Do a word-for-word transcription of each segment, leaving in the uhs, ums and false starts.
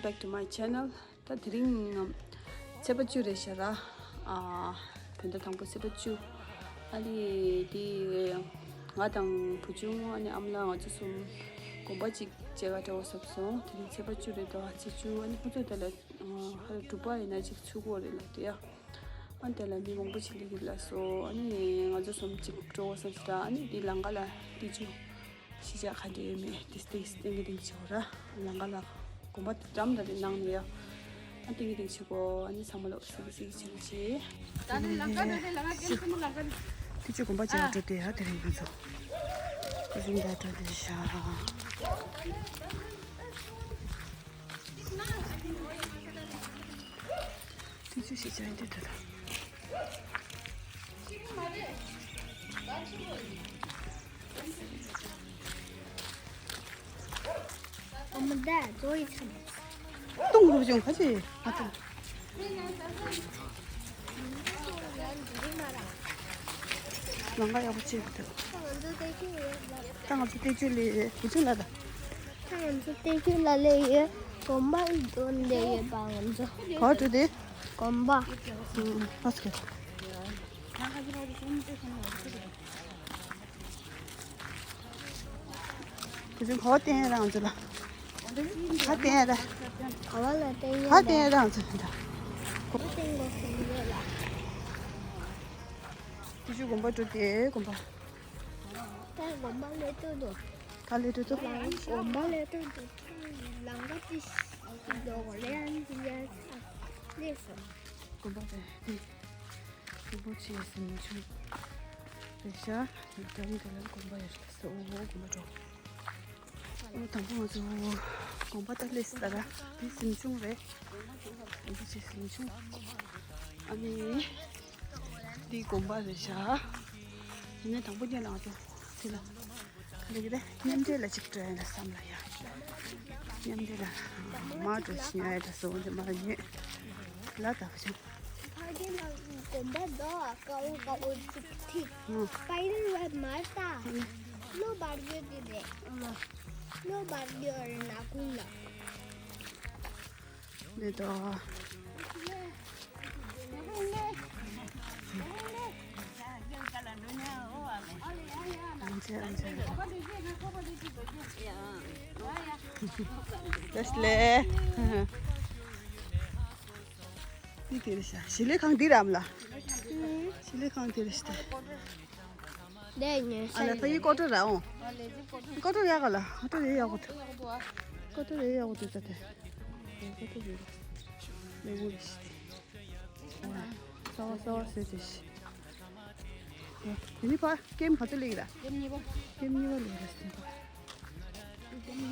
Back to my channel. ད་དེ་རིང་ཚེས་པ་བཅུ་རེད་ཤག་ར། ཨ། བོད་ཟླ་དང་པོ་ཚེས་པ་བཅུ། ཨ་ནི་དེ་ང་དང་བུ་ཆུང་ཨ་ནི་ཨ་མ་ལགས་ང་ཚོ་གསུམ་དགོན་པ་གཅིག་མཇལ་ག་འགྲོ་བ་བསམ་སོང་། དེ་རིང་ཚེས་པ་བཅུ་རེད་དོ། ཨ་ཚེས་བཅུ་ཨ་ནི་ཁོ་ཚོ་དེ་ལ་ཧ་ལ་དྲུག་པ་ཡིན་ན་གཅིག་ཚུགས་ཀྱི་རེད་ལབ་དེ་ཡ། ཨ་དེ་ལ་མི་མང་པོ་ཅིག་སླེབས་ཀྱི་ལབ་སོང་། ཨ་ནི་ང་ཚོ་གསུམ་གཅིག་འགྲོ་བ་བསམ་སོང་། ཨ་ནི་དེ་ལམ་ཁ་ལ་དེ་ཆུ། གཞིས་ཆགས་ག་འདྲ་ཡོད་མེད་དེ་སྟེགས་སྟེང་གི་སྟེང་ཆེ་བོ་ར། ལམ་ཁ་ལ་དགོན་པ་འགྲམ་ལ་རེད་ནང་ནས་ཡ། ཨ་སྟེང་གི་སྟེང་ཆེ་གོ། ཨ་ནི་ཚང་མ་ལ་སིག་སིག་བྱེད་ཀྱི་བྱེད། ད་ནི་ལམ་ཁ་འགྲོ་དེ་ལམ་ཁ་སྐྱེལ་སྲིན་མོ་ལམ་ཁ་ནས། དེ་ཆུ་དགོན་པ་ཅིག་ཨ་འགྲོ་དེ་ཡ། དེ་རིང་ང་ཚོ་ཀུ་ཟུང་ད་འགྲོ་དེ་ཤ། དེ་ཆུ་གཞིས་ཆགས་འདི་འདྲ་ར། ཏུང་རུ་ཅུང་ཁ་ཅི་ཨ་ཏུང་། ལམ་ཁ་ཡག་པོ་བྱེད་འདུག་ད་ང་ཚོ་སྟེགས་ཆུ་ལས་བུ་ཆུང་ལ་ད། ད་ང་ཚོ་སྟེགས་ཆུ་ལ་ལས་ཡོད། དགོན་པ་འགྲོ་འདོད་ཡོད་པ་ང་ཚོ། ག་པར་འགྲོ་དེ། དགོན་པ། ཨུམ། ཨ་སྐད། བུ་ཆུང་ག་པར་བསྟན་ཡ་རང་ཚོ་ལ། ག་བསྟན་ཡ་ར། ག་པར་ལ་བསྟན་ཡ་ག་བསྟན་ཡ་ར། རང་ཚོ་ལ། ག་བསྟན་དགོས་ཀྱི་ཡོད་ལ། དེ་ཆུ་དགོན་པ་འགྲོ་དེ་དགོན་པ། ད་དགོན་པ་སླེབས་འགྲོ་འདུག་ད་སླེབས་འགྲོ་འདུག་ལམ་དགོན་པ་སླེབས་འགྲོ་འདུག་ལམ་ཁ་དེ་ཞིག་འགྲོ་དགོས་རེད། ཨ་ནི་དེ་ཡ་སླེབས་སོང་། དགོན་པ་དེ་དེ། དགོན་པ་ཆེ་ཟིང་ཆུང་རེད་ཤག་འགྲམ་དེ་ལ་དགོན་པ་ཡོད་རེད་ཟེར། འོ་འོ་དགོན་པ་འགྲོ། འོ་དང་པོ་ང་ཚོ་དགོན་པ་ད་སླེབས་ས་ར། འདི་ཟིང་ཆུང་རེད། དགོན་པ་ཆེ་ཟིང་ཆུང་། ཨ་ནི་འདི་དགོན་པ་རེད་ཤག་དེ་ནས་དང་པོ་ཉལ་ལ་ང་ཚོ་དེ་ལ། ལེགས་རེད། མཉམ་འབྲེལ་ལ་གཅིག་སྤྲོད་ཡ་ན་བསམ་ལ་ཡ། མཉམ་འབྲེལ་ལ་མ་འགྲོ་ཞིག་ཉོ་ཡ་འདྲ་སོང་དེ་མ་ཉོས། ལ་ད་བ་ཅན། ཕ་གི་ལ་དགོན་པ་དོ་ཀའོ་ཀའོ་ཅིག་ཐིག་ཨང་། སྤའི་རལ་བ་མར་ལྟ། ཨང་། གློ་བར་ཡོད་དེ་རེད། ཨང་། གློ་བར་ཡོད་རེད་ན་ཀུན་ལ། འདི་དོ། ལེ་ལེ། འདི་དེ་རེད་ཤག་ཞི་ལི་ཁང་འདི་རམ་ལ། ཞི་ལི་ཁང་དེ་རེད་ཤག་ལས་ཉོན་ཨ་ལ་ཕ་ཡི་ཀོ་ཏོ་ར་འོང་། ཀོ་ཏོ་ཡག་ག་ལ། ཀོ་ཏོ་རེ་ཡག་གོ་ཐུ། ཀོ་ཏོ་རེ་ཡག་གོ་ཐུ་ད་དེ། ཀོ་ཏོ་རེ་ལེ་བོ་རེ་ཤི། ས་བ་ས་བ་སེ་ཏེ་ཤི། དེ་ནི་ཕ་ཀེམ་ག་ཚོད་ལེགས་ར། ཀེམ་གཉིས་པ། ཀེམ་གཉིས་པ་ལེགས་ར་སེ།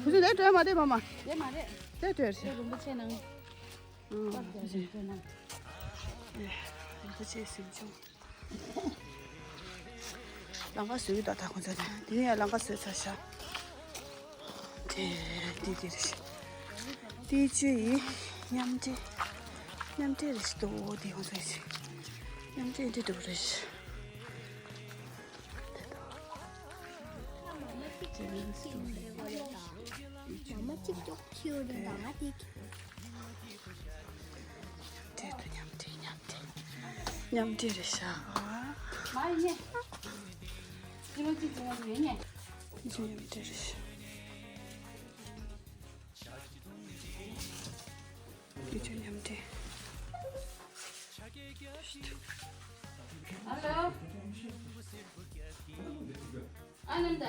ཁུ་ཚོ་དེ་སྤྲོད་མ་དེ་མ་མ། དེ་མ་རེད། དེ་སྤྲོད་རེད། རིན་པོ་ཆེ་ནང་། ཨང་། རིན་པོ་ཆེ་ཟིང་ཆུང་། ལམ་ཁ་བཟོས་ད་ད་ཁོང་ཚོ་ནས་དེ་ནས་ཡང་ལམ་ཁ་བཟོས་ཚར་ཤག་དེ་དེ་དེ་རེད། དེ་ཆུ་ཡི་མཉམ་འབྲེལ། མཉམ་འབྲེལ་རེད་ཤག་འདུག་དེ་ཁོང་ཚོ་ཡི་མཉམ་འབྲེལ་འདི་འདུག་རེད་ཤག་མ་མ་གཅིག་ཅོག་ཁྱེར་ཡོད་རེད་ད་ང་དེ། འབྲེལ་དུ་མཉམ་འབྲེལ་མཉམ་འབྲེལ། མཉམ་འབྲེལ་རེད་ཤག་མ་ཡིན་ནས། ཅི་ལོ་ཅི་ཅི་ལོ་ཡིན་ནས། མཉམ་འབྲེལ་རེད་ཤག་དེ་ཚོ་མཉམ་འབྲེལ། ཨ་ལོ། ཨ་ནམ་ད།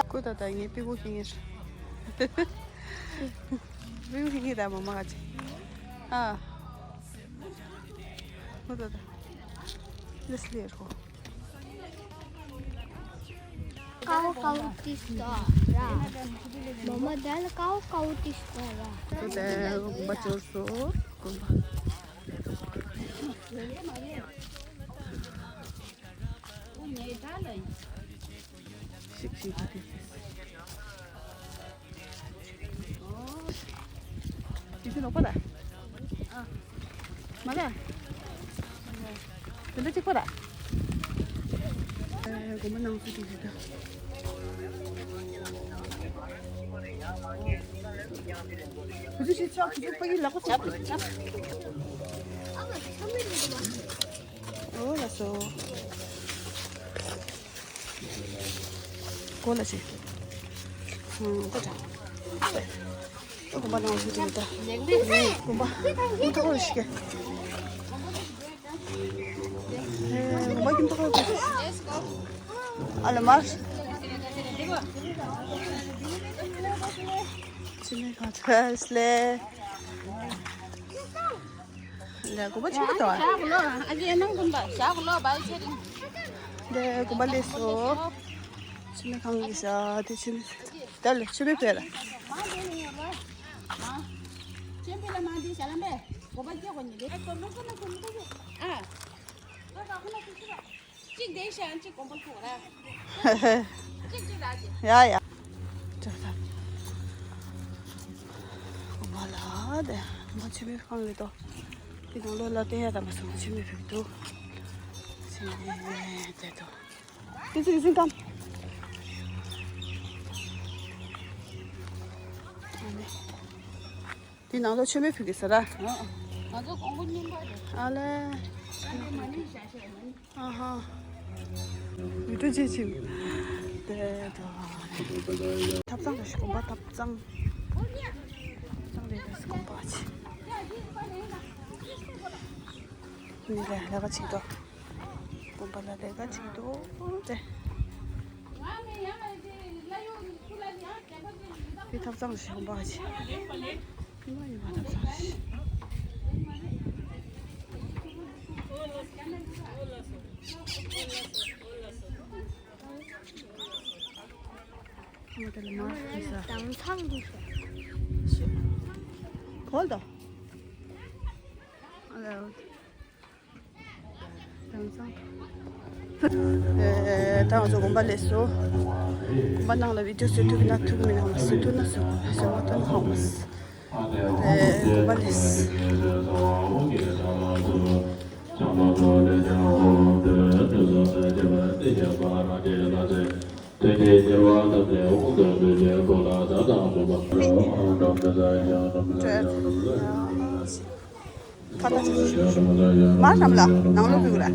ཁོ་ད་ད་ངའི་པི་གུ་ཁྱི་ངེར། པི་གུ་ཁྱི་ངེར་ད་མ་མ་ག་ཅི། ཨ། ཁོ་ད་ད། ལེས་ལེར་ཁོ། ཀའོ་ཀའོ་ཏིས་ཏོ་ར། མོ་མོ་དལ་ཀའོ་ཀའོ་ཏིས་ཏོ་ར། ཁོ་ད་གོམ་པ་ཅོར་སོ། གོམ་པ། ཤིག་ཤིག་ཤིག་ཤིག་དེ་ཚོ་ལོག་པ་ད། མ་ལ། དེ་འདྲ་གཅིག་པ་ད། ཨེ་གོམ་པ་ནང་ཚུད་དེ་ཟེར་ད། བུ་ཆུ་ཆུ་ཆོག་བུ་ཆུ་ཕ་གི་ལག་པ་ཆག་ཆག་ཨོ་ལ་སོ། གོ་ལ་ཆེ། ཧུམ་ད་ད། ཨོ་གོམ་པ་ནང་ལ་ཆུ་ཆུ་ད། གོམ་པ། གོམ་པ་ཐོག་ལ་ཞིག་གེ། ཨ་ལ་མར། ཕྱི་ནས་གང་ཚ་སླེ། ལ་གོམ་པ་ཆེན་པོ་དང་། ཞག་ལོ་ཨ་ཅེ་ནང་གོམ་པ་ཞག་ལོ་བའི་ཚེ་རིང་། ལ་གོམ་པ་ལས་སོ། ཕྱི་ནས་གང་གི་ཞག་དེ་ཕྱི་ནས་ད་ལ་ཕྱི་མི་ཕེ་ལ། ཆེན་པོ་ལ་མ་འདི་ཞྭ་ལམ་པས་གོ་པ་སྐྱེ་གོ་ཉི་ལེ། ཨ་ཁོ་ན་ཁོ་ན་ཁོ་ན་ཁོ་ན་ཨ། ཁོ་ན་ཁོ་ན་ཁོ་ན་ཁོ་ན། གཅིག་དེ་ཤ་གཅིག་གོམ་པ་ཁུག་ར། གཅིག་གཅིག་ར་གཅིག་ཡ་ཡ། ཅག་ས། གོམ་པ་ལ་དེ་མ་ཆུ་མི་ཁང་གི་དོ། དེ་ནང་ལོ་ལ་དེ་ཡ་དམ་པ་སོང་ཆུ་མི་ཕུག་དོ། ཆུ་མི་དེ་དོ། དེ་ཚིག་ཚིག་གམ། དེ་ནང་ལོ་ཆུ་མི་ཕུག་གི་ས་ར། ང་ཚོ་གོང་པོ་རྙིང་པ་རེད། ཨ་ལེ། ཨ་ནི་མ་ནི་ཤ་ཤ་ཡིན། ཨ་ཧ། ཡུལ་གྲུ་ཆེ་ཆེ། དེ་དོ། ཐབ་ཚང་རེ་ཞིག་གོམ་པ་ཐབ་ཚང་། ཐབ་ཚང་རེ་རེ་ཞིག་གོམ་པ་ཆེ། ནི་རེ་ལས་ཀ་ཆེ་དོ། གོམ་པ་ལ་ལས་ཀ་ཆེ་དོ། དེ། དེ་ཐབ་ཚང་རེ་ཞིག་གོམ་པ་ཆེ། དྭངས་གཙང་དུ་ཤོག་གོལ་དོ། དྭངས་གཙང་། ཨེ། ད་ང་ཚོ་དགོན་པ་སླེབས་སོང་། དགོན་པ་ནང་ལ་བི་ཌིའོ་བཟོ་ཐུབ་ན་ཐུབ་མིན་ཧ་མ་སི་ཐུབ་ན་སི་ཐུབ་མ་ཐུབ་ན་ཧ་མ་སི། ཨེ། དགོན་པ་སླེབས། ཁ་ལག་མར་རམ་ལ་ནང་ལོགས་ཕུལ་ར།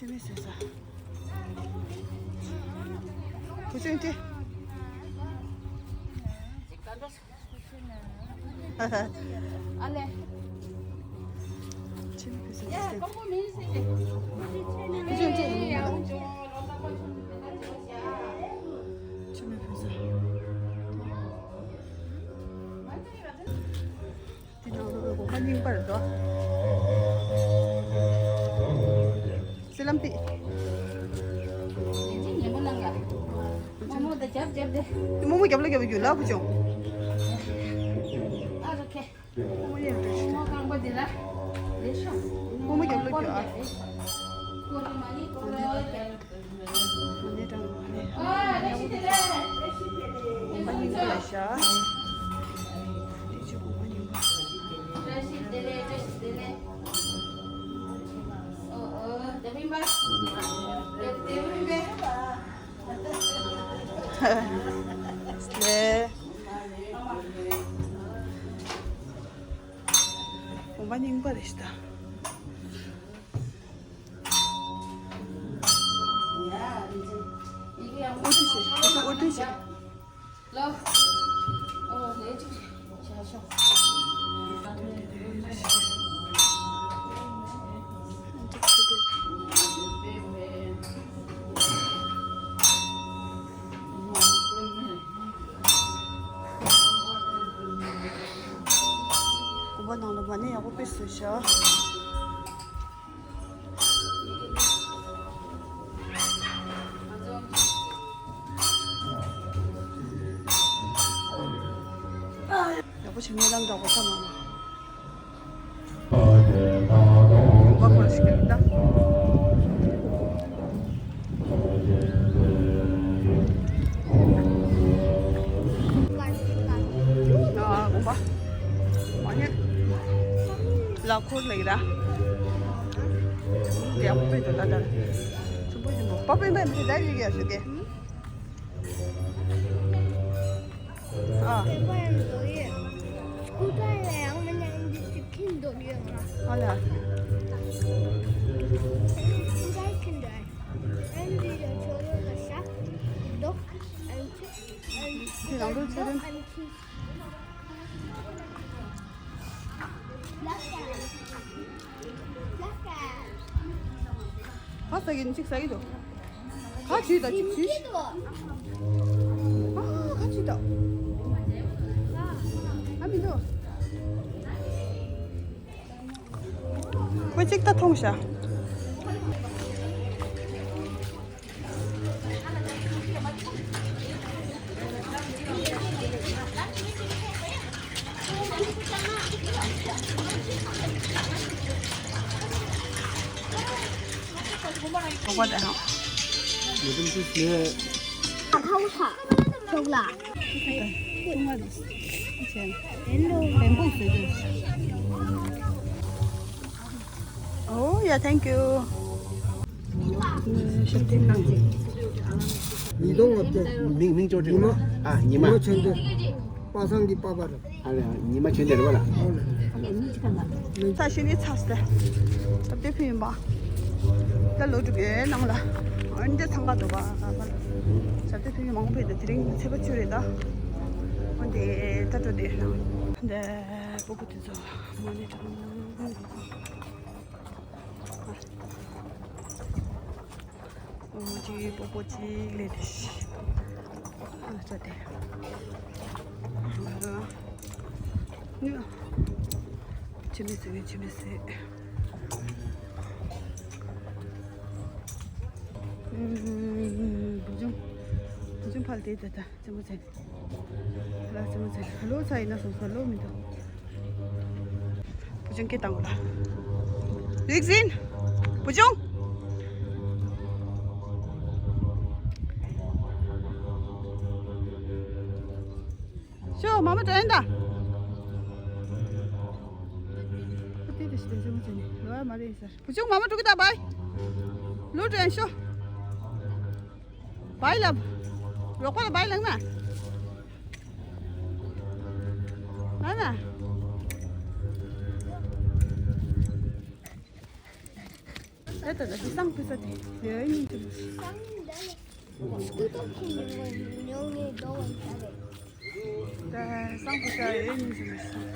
ཆུ་མིག་ཟེར་ས། བུ་ཆུང་དེ། ཨ་ལེ། ཆུ་མིག་ཟེར་ས། བུ་ཆུང་དེ། ཆུ་མིག་ཟེར་ས། དེ་ནང་ལོགས་ལ་གོམ་པ་རྙིང་པ་རེད་དོ། སི་ལམ་པི། ཉན་པོ་གནང་ག་རྨོ་མོ་ད་རྒྱབ་རྒྱབ་དེ། རྨོ་མོ་རྒྱབ་ལ་རྒྱབ་རྒྱུ་ལ་བུ་ཆུང་། ཨ་རོ་ཁེ། རྨོ་མོ་རྒྱབ་ལ་རྒྱུ་ཨ། རྨོ་མོ་རྒྱབ་ལ་རྒྱུ་ཨ། མ་རྙིང་པ་རེད་ཤི་ད། ཨོ་ཏི་ཤི། ཨོ་ཏི་ཤི། ལོ། ཨོ་ལེ་ཅིག་བྱ་ཤོག་གོམ་པ་ནང་ལ་མ་ནི་ཡག་པོ་དཔེ་བཟོས་ཤག་ཡག་པོ་བྱེད་མཁན་རང་འདྲ་པོ་ས་མ་ནི། བ་ཁོ་ར་ཞིག་ཡིན་ད། ཨ་དགོན་པ། ཨ་ནི། ལ་འཁོར་ལེགས་ར། ཡག་པོ་དཔེ་འདུག་ད་ལྟ། ཆུ་བོ་ཆེན་པོ། པ་པེན་པེན་དེ་ད་ཡིག་ཡག་ཤོད་དེ། ཨ། སྐུ་དྲག་ལ་ཡང་མི་ཉན་འདི་ཅིག་ཁྱིམ་འདོགས་ཡོད་ང་། ཨ་ལ། འདི་ཁྱིམ་འདོགས། ཨན་འདི་ཡ་ཆོ་ཡོད་ལ་ཤ་འདོགས། ཨན་ཁྱི་ཨན་ཁྱི་འདོགས་ཨན་ཁྱི། ཁ་ཟ་གི་འདུག་གཅིག་ཟ་གི་འདུག་ཁ་ཇུས་དང་གཅིག་ཇུས། ཨ་ཁ་ཇུས་དང་། ཨ་མི་འདུག་ཁོས་གཅིག་ད་མཐོང་ཤག Oh yeah, thank you. ཉིས་སྟོང་ལྔ་བཅུ། མིང་མིང་ཅོ་ཅོ། ཉི་མ། ཨ་ཉི་མ། ཉི་མ་ཆོས་འདི། པ་སངས་ཀྱི་པ་པ་རེད། ཨ་ལེ་ཉི་མ་ཆོས་འདི་རེད་བ་ལ། ཨོ་ལེ། ད་ཤི་ནི་ཚ་སྟེ། སྟབས་བདེ་ཕུལ་ཡིན་པ། ད་ལོ་དྲུག་གི་ནང་ལ། ཨ་འདི་འདྲ་འཚང་ཁ་འདུག་པ། སྟབས་བདེ་ཕུལ་ཡིན་མང་པོ་ཡོད་དེ་དེ་རིང་ཚེས་པ་བཅུ་རེད་ད། འོན་ཏེ་ད་འགྲོ་དེ་ནང་། འདི་སྤུ་གུ་དེ་ཚོ་མ་ནི་དྲང་། ཨོ་ཅི་པོ་པོ་ཅི་ལེ་དེ་ཤི། ཨ་ཙོ་དེ། ཨ་ནི། ཆི་མི་སི་ཆི་མི་སི། ཨུམ། བུ་ཆུང་། བུ་ཆུང་ཕལ་དེ་ད་ད་ཙེ་མོ་ཙེ། ལ་ཙེ་མོ་ཙེ། ལོ་ཚ་ཡིན་ན་སོང་སོང་ལོ་མི་འདུག་བུ་ཆུང་སྐད་བཏང་གོ་ལ། རིག་འཛིན། བུ་ཆུང་། ཤོ་མ་མ་དྲན་ད། ཁོ་དེ་དེ་ཞིག་དེ་ཟེར་མ་ཟེར་ནས་ལོ་ཡ་མ་རེད་ཟེར། བུ་ཆུང་མ་མ་དྲུག་གི་ད་བའི། ལོ་དྲན་ཤོ། བའི་ལབ། རོགས་པ་ལ་བའི་ལབ་ན། ཨ་ན། ད་ད་ད་འདི་སང་ཕུ་ས་དེ་ཡོད་ཉིན་དུ། སྐུ་ཐོག་ཁུངས་ནས་ཉོ་ངེས་འགྲོ་བ་ཡིན་ས་རེད། ད་སང་ཕུ་ས་ཡོད་ཉིན་དུ། སང་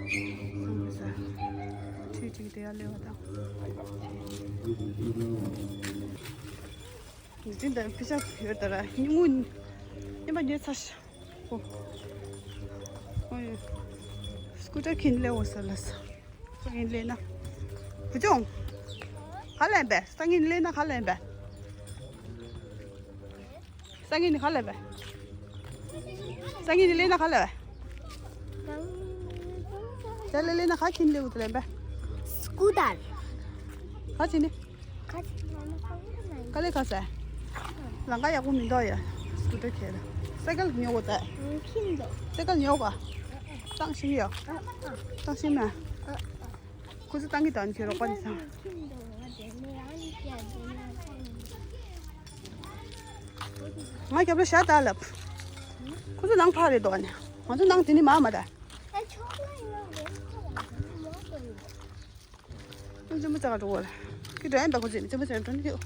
ཕུ་ས་ཁྲུས་ཁྲིག་དེ་ཡར་སླེབས་པ་དང་། འཛིན་དང་ཕུ་ས་ཡོད་ད་ར་ཉིན་མོ་ཉིན་པ་ཉལ་ཚར་ཤག་ཨོ། ཨོ་ཡ། སྐུ་དྲག་ཁྱིམ་སླེབས་འོ་ས་ལ་ས། སང་ཉིན་སླེབས་ན། བུ་ཆུང་། ག་ལེན་པས། སང་ཉིན་སླེབས་ན་ག་ལེན་པས། སང་ཉིན་ག་ལེན་པས། སང་ཉིན་སླེབས་ན་ག་ལེན་པས། ད་ལེ་སླེབས་ན་ག་ཁྱིམ་སླེབས་འོ་ད་ལེན་པས། སྐུ་དར། ག་ཅི་ནི། ཁ་ཅིག་མ་མ་ཁ་བོ་ན་ཡིན། དཀའ་ལས་ཁག་ས། ལམ་ཁ་ཡག་པོ་མི་འདུག་ཡ། སི་ཀུ་ཊར་ཁྱེར་ལ། སའི་ཀལ་ཉོ་དགོས་ད། ཁྱིམ་འདུག་སའི་ཀལ་ཉོ་དགོས། བཏང་ཤེས་ཀྱི་ཡོད། བཏང་ཤེས་མེད། ཁོ་ཚོ་བཏང་གི་དང་ཁྱེད་རོགས་པ་འདི་ཚང་། ཁྱིམ་འདུག་ང་དེ་ནས་ཡང་བསྐྱལ་འདུག་ན་བཏང་། ང་རྒྱབ་ལ་བཞག་ད་ལབ། ཁོ་ཚོ་ནང་ཕར་རེད་འདུག་ཨ་ནི། ང་ཚོ་ནང་དེ་ནི་མ་མ་ད། ཨ་ཆོག་ལ་ཡོང་། ཆེན་པོ་ཙག་འགྲོ་བ་ལ། ཁྱི་འགྲོ་ཡན་པ་ཁོ་ཚོས་ཆེན་པོ་ཙག་འགྲོ་ནི་ཁྱོད།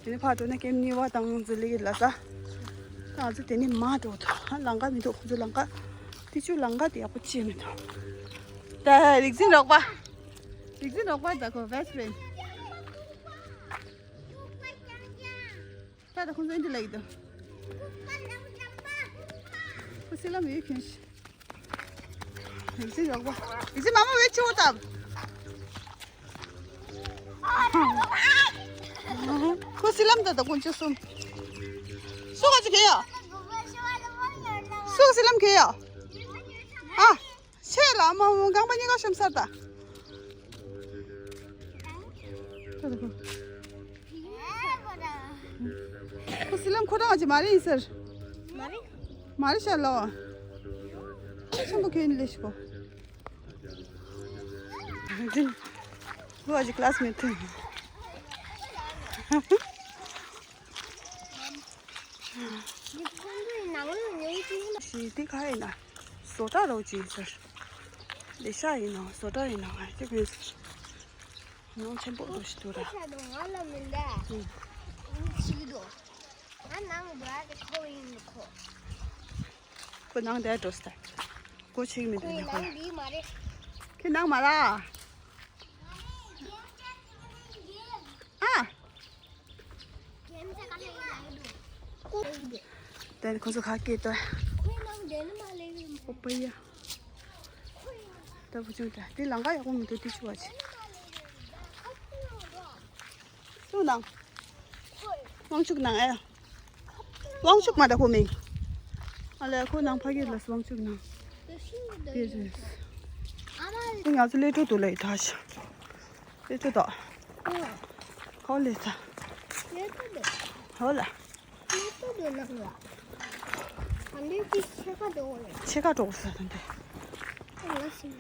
དེ་ནི་ཕར་འགྲོ་ན་ཀེམ་གཉིས་པ་དང་ཛི་ལི་ལ་ས། ང་ཚོ་དེ་ནི་མ་འགྲོ་ཐོ། ལང་ཀ་མི་འདུག་ཁོ་ཚོ་ལང་ཀ། དེ་ཆུ་ལང་ཀ་དེ་ཡག་པོ་ཅི་མི་འདུག་ད་རིག་འཛིན་རོགས་པ། རིག་འཛིན་རོགས་པ་ད་ཁོ་བེ་སི་ཕི་རེན། ད་ད་ཁོང་ཚོ་འདི་ལ་ཡིན་དོ། ཁོ་སི་ལམ་ཡོད་ཁྱོད་ཤི། ཡིན་ཟིན་རོགས་པ། ཡིན་ཟིན་མ་མ་བེད་ཆེ་བོ་དམ། ཁོ་སི་ལམ་ད་ད་དཀོན་མཆོག་གསུམ། སུ་ག་ཅི་གེ་ཡ། སུ་ག་སི་ལམ་གེ་ཡ། ཨ། ཆེ་ལ་མ་མོ་རྐང་པ་གཉིས་ཀ་ཤམ་སར་ད། ཁོ་སི་ལམ་ཁོ་རང་ཅི་མ་རེད་ཡིན་ཟེར། མ་རེད། མ་རེད་ཤ་ལོ། ཆེན་པོ་ཁྱོད་ལས་ཤི་གོ། ཁོ་ཨ་ཅི་ཀ་ལ་སི་མེ་ཊི། འདི་ཁོང་ཚོའི་ནང་ལ་ཉོ་རྒྱུ་ཡིན་ན། ཞི་དེ་ག་ཡིན་ན། བཟོ་གྲྭ་རོགས་ཅིག་ཟེར། ལེ་ཤ་ཡིན་ནོ་བཟོ་གྲྭ་ཡིན་ནོ་ང་ཅི་ཕན་ཟེར། ནང་ཆེན་པོ་རོགས་ཤིག་འདུག་ར། ཁྱེད་ང་ལ་མི་འདའ། ཨུ། ཞིག་འདུག་ང་ནང་འགྲོ་ཡ་དེ་ཁོ་ཡིན་ནི་ཁོ། ཁོ་ནང་འདའ་འགྲོ་སྟེ། སྒོ་ཕྱེ་གི་མི་འདུག་ཁོའི་ནི་ཁོ། ནང་འདི་མ་རེད། ཁྱེད་ནང་མ་ར། ཨ། དེ་ནི་ཁོ་ཚོ་ཁ་སྐད་དོ། ཨོ་པ་ཡ། ད་བུ་ཆུང་ད་དེ་ལང་ཀ་ཡག་པོ་མི་འདུག་དེ་ཆུ་བ་ཆེ། སུ་ནང་། དབང་ཕྱུག་ནང་ཨེ། དབང་ཕྱུག་མ་ད་ཁོ་མིང་། ཨ་ལས་ཁོ་ནང་ཕ་གི་ལ་དབང་ཕྱུག་ནང་། དེ་རེད། དེ་ང་ཚོ་ལས་གྲོགས་དུ་ལས་ཐ་ཤ། ཨེ་ཅོ་ད། ཨ། ཁོ་ལས་ད། ལས་ད་འདུག་ཧོ་ལ། ལས་ད་འདུག་ནང་ལ། ཨ་ལས་ཀྱི་ཕྱེད་ཀ་འགྲོ་གི་རེད། ཕྱེད་ཀ་འགྲོ་གི་རེད་ད་འདི། ཨ་ལ་ཤི་བ།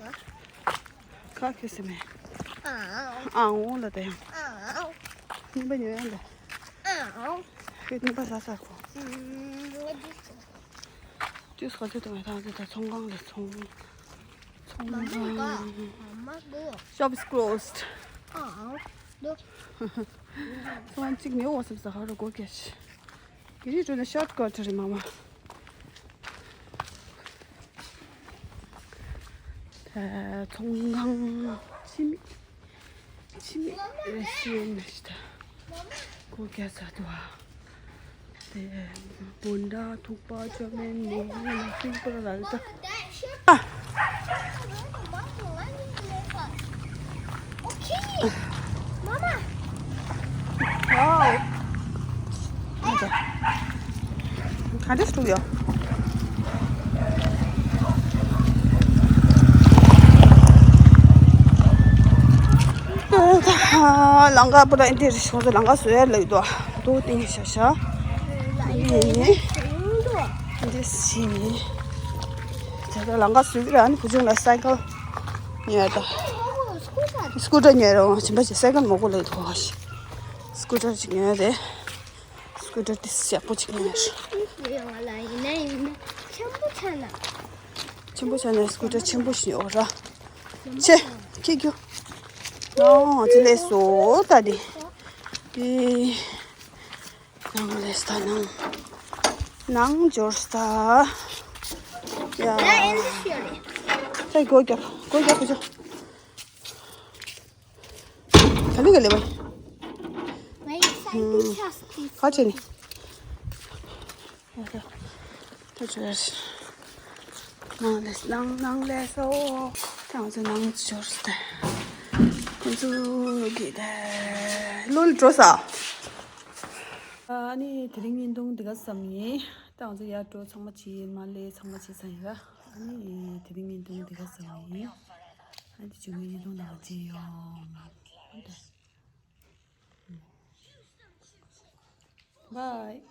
ཁ་ཁེ་སི་མེ། ཨ། ཨ་འོ་ལ་ད་ཡང་། ཨ། སྙིང་པ་ཉོ་ཡང་ད། ཨ། ཁྱོད་སྙིང་པ་ཟ་ཟ་ཁོ། ཨུམ། ང་འདི་ཟ། ཅུས་ག་ཚོད་དུ་མེད་ཐང་ཚོད་ད་ཚོང་ཁང་ལ་ཚོང་། ཚོང་ཁང་། Mama, go. Shop is closed. Oh, no. ཚོང་ཁང་གཅིག་ཉོ་འོ་སེམས་ས་ཧ་རུ་གོ་ཀེ་ཤི། གི་རི་ཏུ་ནི་ཤོར་ཀ་ཊི་རེད་མ་མ། ད་ཚོང་ཁང་ཕྱི་མི། ཕྱི་མི་རེ་སི་ཡོང་ནས་ཤི་ད། གོ་ཀེ་ས་དུ་ཨ། དེ་བོན་ཌ་ཐུག་པ་ཅོ་མེན་མོ་ཧུ་ལ་སིང་པར་ལ་ལ་ད། ཨོ་ཁེ། མ་མ། ཝའོ། ག་འདྲ་སྟུག་ཡོད། ལང་ཀ་པོ་ད་ཨིན་དེ་རི་ཤོང་ཚོ་ལང་ཀ་བཟོ་ཡ་ལེགས་དོ། དོ་ཏིང་ཤ་ཤ། ཨིན་དེ་སི་ནི། ད་ལང་ཀ་བཟོ་གི་ར་ནི་བུ་ཆུང་ལ་སའི་ཀལ་ཉོས་ད། སྐུ་ཊར་ཉོས་ར་བྱིན་པ་ཅིག་སའི་ཀལ་མོ་གོ་ལེགས་དོ། སྐུ་ཊར་ཅིག་ཉོས་རེད། སྐུ་ཊར་དེ་ཡག་པོ་ཅིག་ཉོས་རེད། ང་ལ་ཡིན་ན་ཡིན་ན་ཆེན་པོ་ཆགས་ན། ཆེན་པོ་ཆགས་ན་སྐུ་ཊར་ཆེན་པོ་ཞིག་ཉོ་ར། ཆེ། ཁྱི་ཁྱུ། ནོ་ཅི་ལས་སོ་ད་དེ། དེ། ནང་ལས་ད་ནང་། ནང་འབྱོར་ས། ཡ། ད་སྒོ་རྒྱབ་སྒོ་རྒྱབ་བུ་ཆུང་། ག་ལེ་ག་ལེ་བ། Very exciting ཁ་ཆེ་ནི། ད་ཆོས། ནང་ལས་ནང་ནང་ལས་སོ། ད་ང་ཚོ་ནང་འབྱོར་ས། ཁོང་ཚོ་གི་ད་ལོལ་འགྲོ་ས། ཨ་ནི་དེ་རིང་བརྙན་ཐུང་འདི་ག་ཙམ་ཡིན། ད་ང་ཚོ་ཡར་འགྲོ་ཚང་མ་བྱེད་མ་ལས་ཚང་མ་བྱེད་ཚར་ཡིན་ར། ཨ་ནི་དེ་རིང་བརྙན་ཐུང་འདི་ག་ཙམ་ཡིན། ཨ་ནི་བྱུང་བའི་བརྙན་ཐུང་ནང་མཇལ་ཡོང་། Bye.